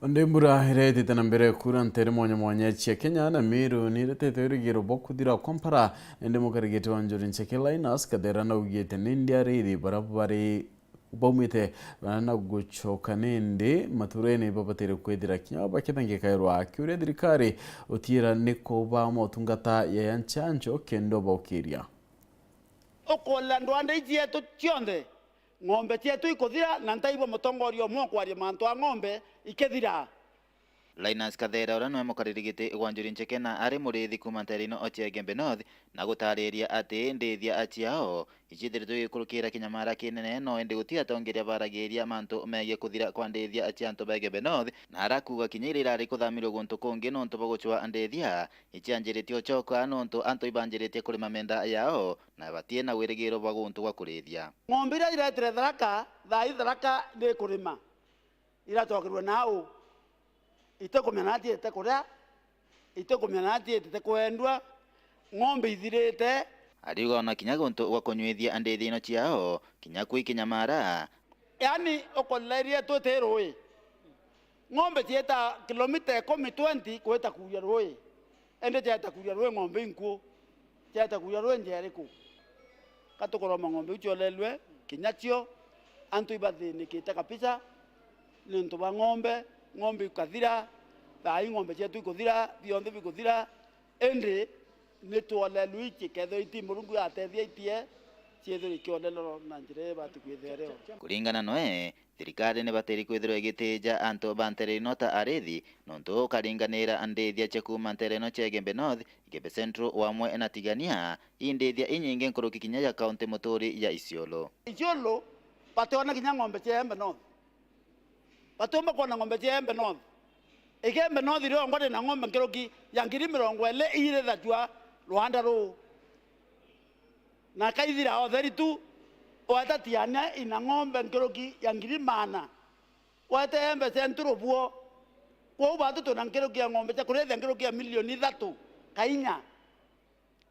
Ndi mbura iria itite na mbere kuura ntere mwanya mwanya cia Kenya na Meru ni iretete urigiro bwa kuthira kwa mpara, indi mukarigiti wa Njuri Ncheke Linus Kathera naugite ni ndiarithi bara bari baumite na gucoka nindi maturene babatire kwithira kinya bakithangikairwa, akiuria thirikari utiira ni kuba motungata ya, ya nchanjo kenda baukiria. Ukolela ndwande iji cietu cionthe, ng'ombe cietu ikuthira, na ntaigua mutongoria umwe ukwaria mantu a ng'ombe ikithira. Linus Kathera, uria niwe mukariri giti gwa Njuri Ncheke na ari muriithi kuuma ntere ino cia Igembe North, na gutaariria ati ndiithia ciao iciithiritwe igikurukira kinyamara kinene, no indi guti atongeria baragiria mantu megie kuthira kwa ndiithia cia antu ba Igembe North, na arakuuga kinya iria irari kuthamirua guntu kungi nontu bwa gucwa ndiithia, icianjiritie ucoka nontu antu ibanjiritie kurima menda yao, na batie na wirigiro bwa guntu gwa kuriithia. Ng'ombe iria iretire Tharaka, thaa ii Tharaka ni kurima. Iracokerua nau, itikumenya na atiite kuria, itikumenya na atiite kwendua, ng'ombe ithirite. Ariuga ona kinya guntu gwa kunyuithia ndiithia ino ciao, kinya kwi kinyamara. Yaani, ukolerie twiti rui, ng'ombe cieta kilomita ikumi, twenty kwita kuuria rui, indi cieta kuuria rui ng'ombe inkuu, cieta kuuria rui njia iriku? Ka tukuroma ng'ombe iu ciolelwe kinya cio, Antu ibathinikite kabisa niuntu bwa ng'ombe, ng'ombe ikathira, thaa ii ng'ombe cietu ikuthira, bionthe bikuthira, indi ni twolelu ici, kethirwa iti Murungu atethia itie, ciithirwe ikiolelwa na njira ibati kwithirwa rio. Kuringana noe, thirikari nibatiri kwithirwa igitiija antu ba ntere ino ta arithi, nontu ukaringanira ndithia cia kuuma ntere ino cia Igembe North, Igembe Central, wamwe na Tigania, i ndithia inyingi nkuruki kinya ya kaunti muturi ya Isiolo. Isiolo bationa kinya ng'ombe cia Igembe North. Batiumba kwona ng'ombe cia Igembe North. Igembe North riongwa rina ng'ombe nkuruki ya ngiri mirongo iri irithagua rwanda ruu. Na kaithira o theri tu, weta Tigania ina ng'ombe nkuruki ya ngiri maana. Wete Igembe Central buo. Kwou batu twina nkuruki ya ng'ombe cia kurithia nkuruki ya milioni ithatu ka inya.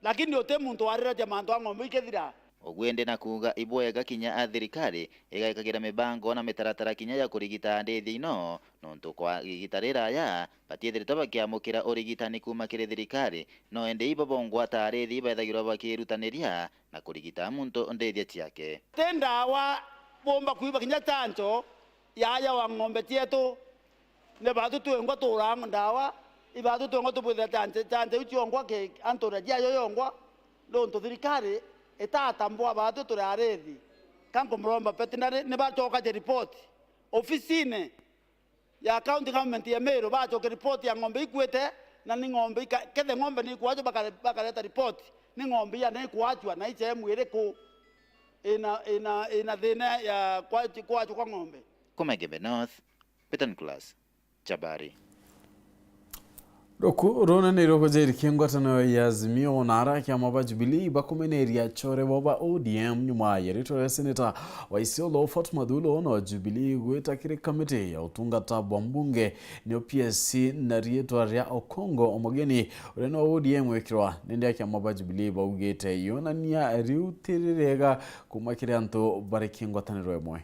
Lakini uti muntu wariragia mantu a ng'ombe ikithira. Uguo indi na kuuga ibwega kinya a thirikari igaikagira mibango na mitaratara kinya ya kurigita ndithia ino, nontu kwa igita riraya batiithiritwe bakiamukira urigitani kuuma kiri thirikari, no indi ibo bongwa ta arithi baithagirwa bakirutaniria na kurigita muntu ndithia ciake. Ti ndawa bumba kwiba kinya chanjo yaya wa ng'ombe cietu. Ni batu twengwa turaa ndawa, ibatu twengwa tubwithira chanjo, chanjo iu ciongwa ki antu na ciayo yongwa, nontu thirikari itatambua batu turi arithi. Ka nkumuromba veterinary ni bacokaje report ofisine ya county government ya Meru, bacoke report ya ng'ombe ikuite, na ni ng'ombe ika-, kethe ng'ombe ni ikwajwa bakare-, bakareta report, ni ng'ombe iana ikwajwa na icemu iriku ina, ina, ina thina ya kwa-, kwajwa kwa ng'ombe. Kuma Igembe North, Peter Nicholas, Chabari. Ruku runa ni rukujirikia ngwataniro ya Azimio na ara kiama ba Jubilee bakumeneria achore bo ba O D M nyuma ya ritwa ria seneta wa Isiolo Fatuma Thulo na Jubilee gwita kiri kamiti ya utungata bwa mbunge nio P S C na riitwa ria Okongo Omogeni uria ni wa O D M gwikirwa. Nindi a kiama ba Jubilee baugite yonania riu ti ririega kuma kiri antu bari ki ngwataniro imwe.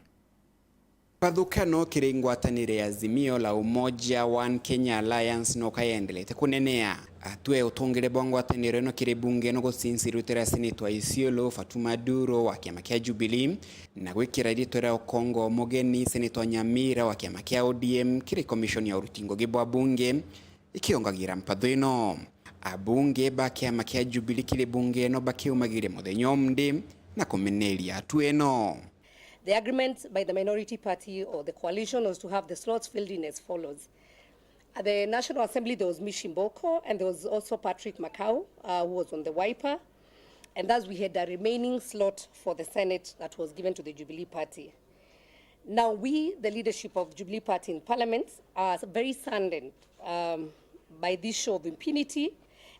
Mpathukano kiri ngwataniro ya Azimio la Umoja One Kenya Alliance no kayendelete kunenea. Atue utungire bwa ngwataniro ino kiri bunge no gucinci ritwa ria seneta wa Isiolo Fatuma Duro wa kiama kia Jubilee na gwikira ritwa ria Okongo Omogeni seneta wa Nyamira wa kiama kia O D M kiri komishoni ya uruti ngugi bwa bunge ikiongagira mpatho ino. Abunge ba kiama kia Jubilee kiri bunge ino bakiumagiria muthenya umdi na kumeneria atua ino. The agreement by the minority party or the coalition was to have the slots filled in as follows. At the National Assembly, there was Mishi Mboko and there was also Patrick Makau, uh, who was on the Wiper. And thus we had a remaining slot for the Senate that was given to the Jubilee Party. Now, we, the leadership of Jubilee Party in Parliament, are very saddened, um, by this show of impunity,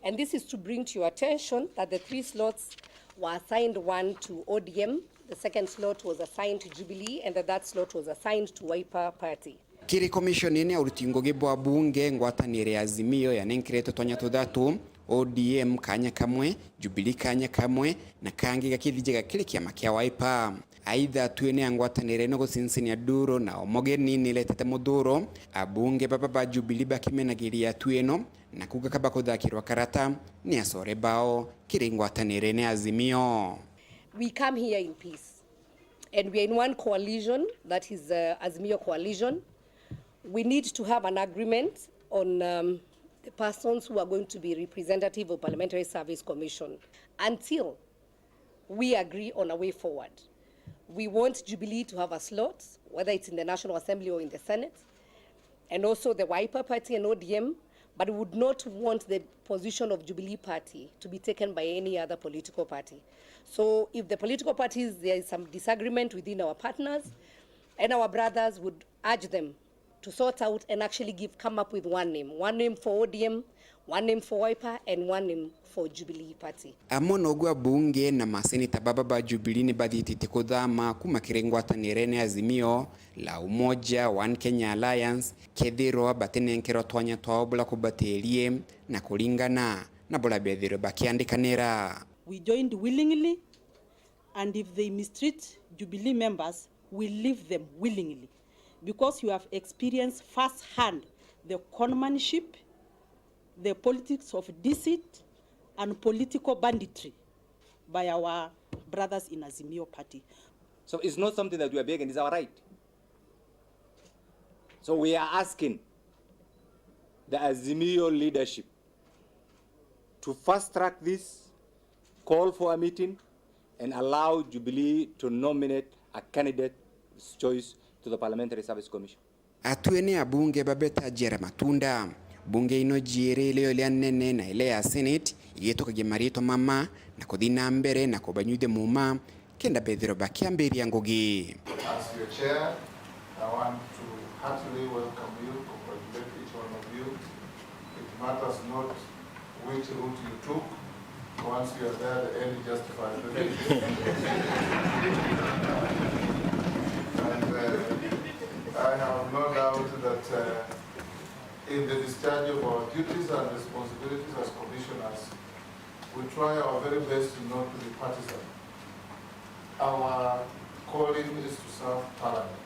and this is to bring to your attention that the three slots were assigned, one to O D M, the second slot was assigned to Jubilee, and the third slot was assigned to Wiper Party. Kiri komishoni ya uruti ngugi bwa bunge, ngwataniro ya Azimio yanenkeretwe twanya tuthatu, O D M kanya kamwe, Jubilee kanya kamwe, na kangi gakithijega kiri kiama kia Wiper. Aitha, atwene ya ngwataniro ino gucincinia Duro na Omogeni niletete muthuro, abunge baba ba Jubilee bakimenagiria atu ino na kuuga kaba kuthakirwa karata ni acore bao kiri ngwataniro ino ya Azimio. We come here in peace and we are in one coalition, that is, uh, Azimio coalition. We need to have an agreement on, um, the persons who are going to be representative of Parliamentary Service Commission until we agree on a way forward. We want Jubilee to have a slot, whether it's in the National Assembly or in the Senate, and also the Wiper Party and O D M, but we would not want the position of Jubilee Party to be taken by any other political party. So if the political parties, there is some disagreement within our partners and our brothers, would urge them to sort out and actually give, come up with one name. One name for O D M, one name for Wiper, and one name for Jubilee Party. Amwe noguo abunge na maseneta baba ba Jubilee ni bathitite kuthama kuma kiri ngwataniro ene Azimio la Umoja One Kenya Alliance, kethirwa batinenkerwa twanya twao bula kubatirie na kuringana na bula bethirwe bakiandikanira. We joined willingly. And if they mistreat Jubilee members, we leave them willingly, because you have experienced first hand the conmanship, the politics of deceit, and political banditry by our brothers in Azimio Party. So it's not something that we are begging, it's our right. So we are asking the Azimio leadership to fast track this, call for a meeting, and allow Jubilee to nominate a candidate's choice to the Parliamentary Service Commission. Atue ni abunge babeta Jera Matunda. Bunge ino jiiri, ilio iria nene na ile ya Senate, igitukagia maritwa mama na kuthi na mbere na kubanyuithia muma, kenda bethirwa bakiambiria ngugi. As your chair, I want to heartily welcome you, congratulate each one of you. It matters not which route you took, once you are there, the end justifies the means. And, uh, I have no doubt that, uh, in the discharge of our duties and responsibilities as commissioners, we try our very best not to be partisan. Our calling is to serve Parliament.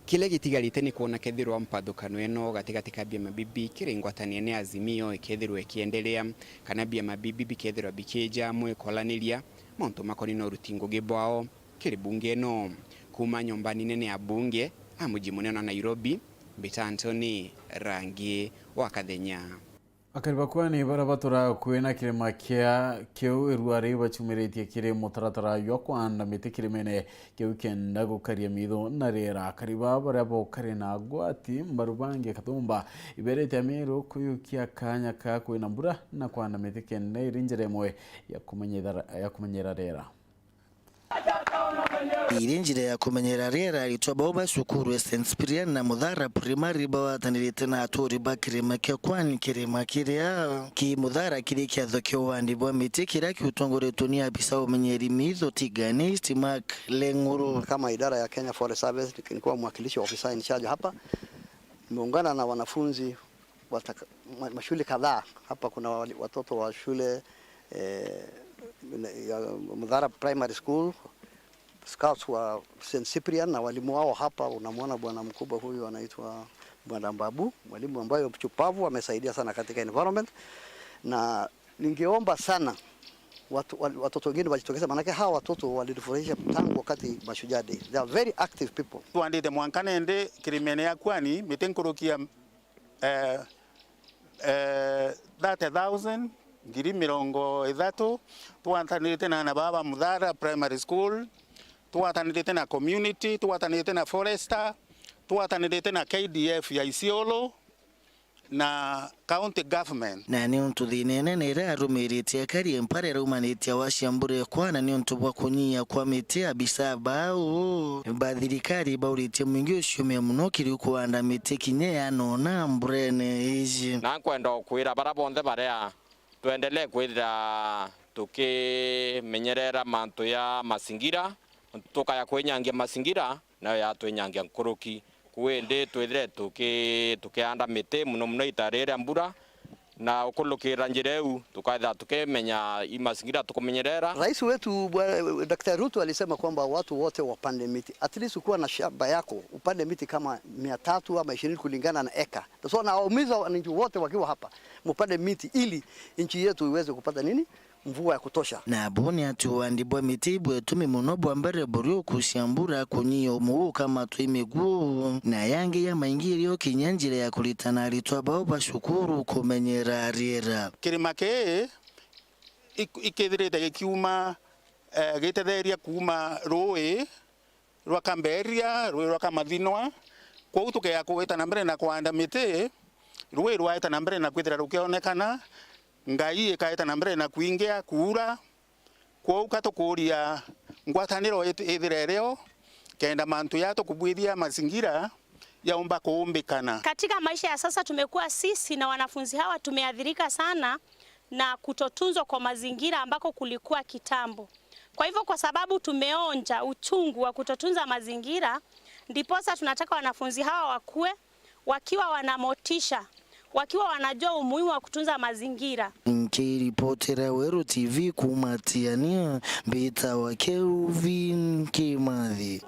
Kiria gitigarite ni kwona kethirwa mpathukano ino gatigati ka biama bibi kiri ngwatanire ni Azimio ikethirwa ikiendelea, kana biama bibi bikethirwa bikija amwe ikolaniria mauntu makoni na uruti ngugi bwao kiri bunge ino. Kuuma nyomba nene ya bunge, a muji munene wa Nairobi, mbita Anthony Rangi wa Kathenya. Akari ba Kwani baria baturaga akui na kirima kia kiu irua riu bacumiritie kiri mutaratara jwa kwanda miti kirimene kiu kenda gukaria mitho na riera. Akari baa baria bokari na gwati mbaru bangi kathumba iberete Amiru kuyukia kanya ka kwina mbura na kwanda miti kenda iri njira imwe ya kumenyethera-, ya kumenyera riera. Iri njira ya kumenyera riera. Aritwa bau ba cukuru ya Saint Cyprian na Muthara Primary bagwatanirite na aturi ba kirima kia Kwani, kirima kiria ki Muthara kiri kiatho kia uwandi bwa miti kiria kiutongoretwe ni abisa umenyeri mitho Tigani East Mark Leng'uru. Kama idara ya Kenya Forest Service, nikiwa mwakilishi wa ofisa in charge hapa, nimeungana na wanafunzi wataka-, ma-, mashule kadhaa. Hapa kuna wali-, watoto wa shule, eh, ya Muthara Primary School, scouts wa Saint Cyprian na walimu wao hapa. Unamwona bwana mkubwa huyu anaitwa Bwana Mbabu, mwalimu ambaye mchupavu, amesaidia sana katika environment, na ningeomba sana watu, wa-, watoto wengine wajitokeze, maanake hawa watoto walinifurahisha tangu wakati Mashujaa Day. They are very active people. Twandite mwanka nende kirimene ya Kwani miti nkuruki ya, eh, eh, thirty thousand, ngiri mirongo ithatu, twatanirite na ana baba Muthara Primary School, twatanirite na community, twatanirite na Forester, twatanirite na K D F ya Isiolo, na county government. Na niuntu thina inene iria arumirite akari mpara iraumanite wa Ciambura ikwana niuntu bwa kunyia kwa miti, abisa bau ba thirikari bauritie mwingi uciumia muno kiri kuanda miti kinya yanona mburene iji. Na nkwenda ukwira bara bonthe baria twendelee kwithira tukimenyerera mantu ya masingira, tukaya kwinyangia masingira, nayo yatwinyangia nkuruki. Ku indi twithire tuki-, tukianda miti, muno muno ita riria mbura, na ukulukira njira iu, tukaithira tukimenya i masingira tukumenyerera. Rais wetu bwa-, Daktari Ruto alisema kwamba watu wote wapande miti. At least ukiwa na shamba yako, upande miti kama mia tatu ama ishirini kulingana na eka. So, nawaumiza wananchi wote wakiwa hapa, mupande miti ili nchi yetu iweze kupata nini? Mvua ya kutosha. Nabo ni ati uandi bwa miti bwetumi muno bwa mbere buri ukucia mbura, kunyia umuuka, matwi, miguu, na yangi ya maingi irio kinya njira ya kuritana aritwa bao ba cukuru kumenyera riera. Kirima kii ik-, ikithirite gikiuma, eh, gitetheria kuuma rui rwa Kamberia, rui rwa Kamathinwa. Kwou tukea kuita na mbere na kwanda miti, rui rwaita na mbere na kwithira rukionekana, ngai ikaita na mbere na kwingia, kuura. Kwou ka tukuuria ngwataniro it-, ithire irio, kenda mantu ya tukubwithia mazingira yaumba kuumbikana. Katika maisha ya sasa tumekuwa sisi na wanafunzi hawa tumeathirika sana na kutotunzwa kwa mazingira ambako kulikuwa kitambo. Kwa hivyo, kwa sababu tumeonja uchungu wa kutotunza mazingira, ndiposa tunataka wanafunzi hawa wakue wakiwa wana motisha, wakiwa wanajua umuhimu wa kutunza mazingira. Nkiripotera Weru T V kuuma Tiania, mbitawa Kelvin Kimathi.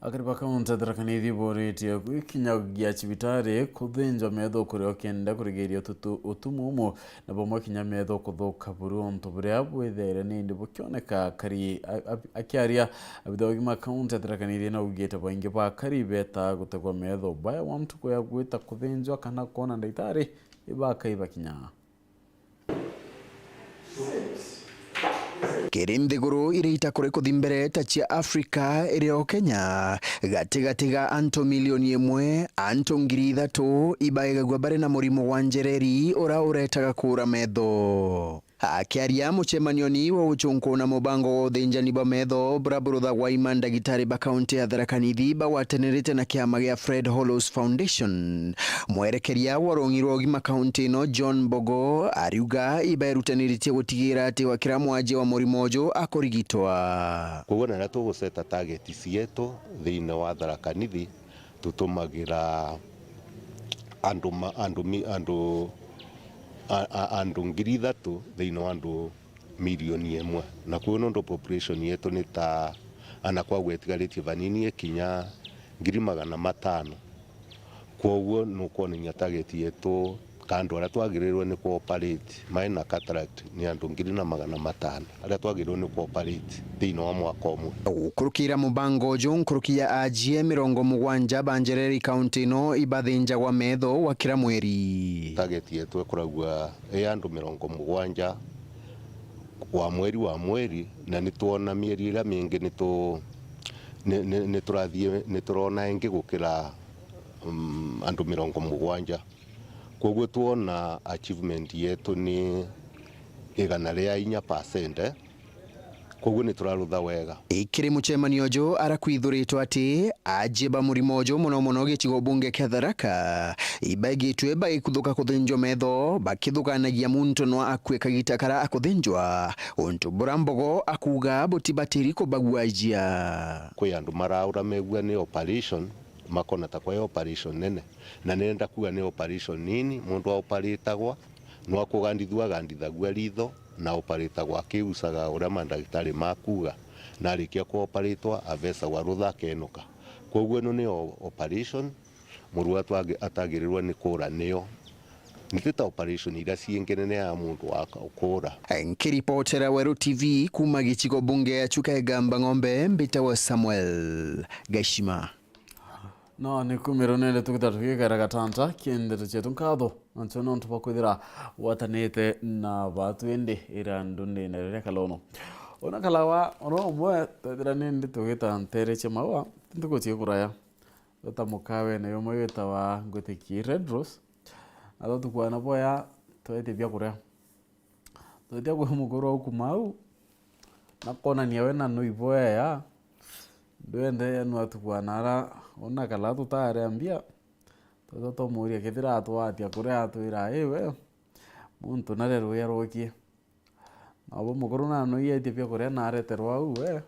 Akari ba kaunti ya Tharaka Nithi boritie gwikinyagia cibitari kuthinjwa metho kuria ukienda kurigiria ututu-, utumumu na bamwe kinya metho kuthuka buru, untu buria bwithaire nindi bukioneka akari. A-, a-, akiaria, abitha ugima kaunti ya Tharaka Nithi naugite baingi ba akari beta gutegwa metho baya wa ntuku ya gwita kuthinjwa kana kwona ndagitari ibakai bakinya. Kiri nthiguru iria itakuri kuthi mbere ta cia Afrika, iri o Kenya, gatigati ga antu milioni imwe, antu ngiri ithatu ibaigagua bari na murimo wa njereri uria uretaga kuura metho. Akiaria mucemanioni wa gucunkuna mubango wa uthinjani bwa metho buria buruthagwa i mandagitari ba kaunti ya Tharaka Nithi bagwatanirite na kiama gia Fred Hollows Foundation, mwerekeria wa rung'i rwa ugima kaunti ino, John Mbogo, ariuga iberutaniritie gutigira ati wa kira mwanjia wa murimo uju akurigitwa. Koguo na riria tuguceta target cietu thiini wa Tharaka Nithi, tutumagira andu ma-, andu mi-, andu, a-, a-, andu ngiri ithatu thiini wa andu milioni imwe. Na kwou nontu population yetu ni ta, ana kwagua itigaritie vanini ikinya ngiri magana matano. Kwoguo nukwonania target yetu, ka andu aria twagirirwe ni ku operate mai na cataract ni andu ngiri na magana matano aria twagirirwe ni ku operate thiini wa mwaka umwe. Gukurukira mubango uju, nkuruki ya ajie mirongo mugwanja ba njereri kaunti ino ibathinjagwa metho wa kira mweri. Target yetu ikuragua i andu mirongo mugwanja wa mweri wa mweri, na nitwona mieri iria mingi nitu-, ni, ni, niturathie, niturona ingi gukira, mm, andu mirongo mugwanja. Kwoguo twona achievement yetu ni igana ria inya percent, eh. Kwoguo niturarutha wega. Ikiri mucemanio uju arakwithuritwe ati ajie ba murimo uju, muno muno gicigo bunge kia Tharaka, ibaigitwe bagikuthuka kuthinjwa metho, bakithukanagia muntu no akue kagita kara akuthinjwa, untu bura Mbogo akuuga butibatiri kubagwajia. Kwi andu maraura megua ni operation, makona ta kwai operation nene, na nenda kuuga ni operation nini. Muntu aoparitagwa, no akugandithua agandithagua ritho, na operatagwa akiusaga uria mandagitari makuuga, na arikia kuoperatwa avecagwa rutha akenuka. Kwoguo ino ni o-, operation, murwatu agi-, atagirirwe ni kuura niyo. Niti ta operation iria ciingi nene ya muntu wa ka-, kuura. Nkiripotera Weru T V kuuma gicigo bunge ya Chuka Igamba Ng'ombe, mbitagwa Samuel Gashima. No, ni kumiro nende tugita tugikera gatanta kiendete cietu nkatho, nancho nontu bwa kwithira gwatanite na batwende ira ndundi na riria kalono. Ona kalawa, oro umwe, twethira nindi tugita ntere cia maua, ntuku cia kuraya. Tuta mukawene yomwe witawa Ngwitikie Red Rose. Na tutukwana boya, twete bia kuria. Twetia kwi mukuru au kuma au, na kwonania we na nui bwea, ndwende nu atukwana ara, ona kala tutare mbia, tweta tumuria kethira atwatia kuria atwira, "Ii we, muntu nare ruya rwokie." Na ubu mukuru na nui etie bia kuria na areterwa au we,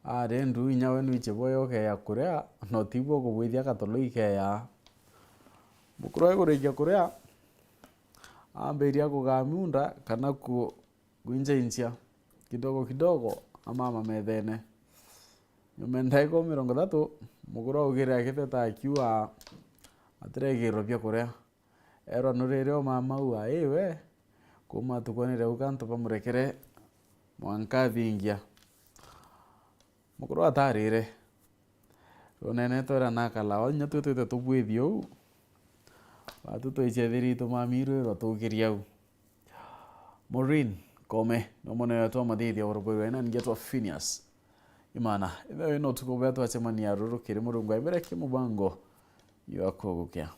ari ndu inya we nwiche bwea ukeya kuria, na utibua kubwithia gatolo ikeya. Mukuru aikurikia kuria, ambiria kugaa miunda kana ku-, kwinjainjia kidogo kidogo amama methene. Nyuma ya ndagika mirongo ithatu, mukuru augire akitheta akiuga atiregirwe bia kuria. Erwa, "Nurire o mama ua, ii we, kuma atukwanire au kantu bamurekere mwanka athingia." Mukuru atarire. Runene twera nakala, o inya twi twite tubwithie uu. Batu twichethiri tumamirwe rwatukiria au. Maureen Kome, no mwana wetu wa mathithia wa rubwirwa ina ngetwa Phineas. Imana, ithe wina utuku bwa twachemania ruru kiri Murungu aibere ki mubango ywa kugukia.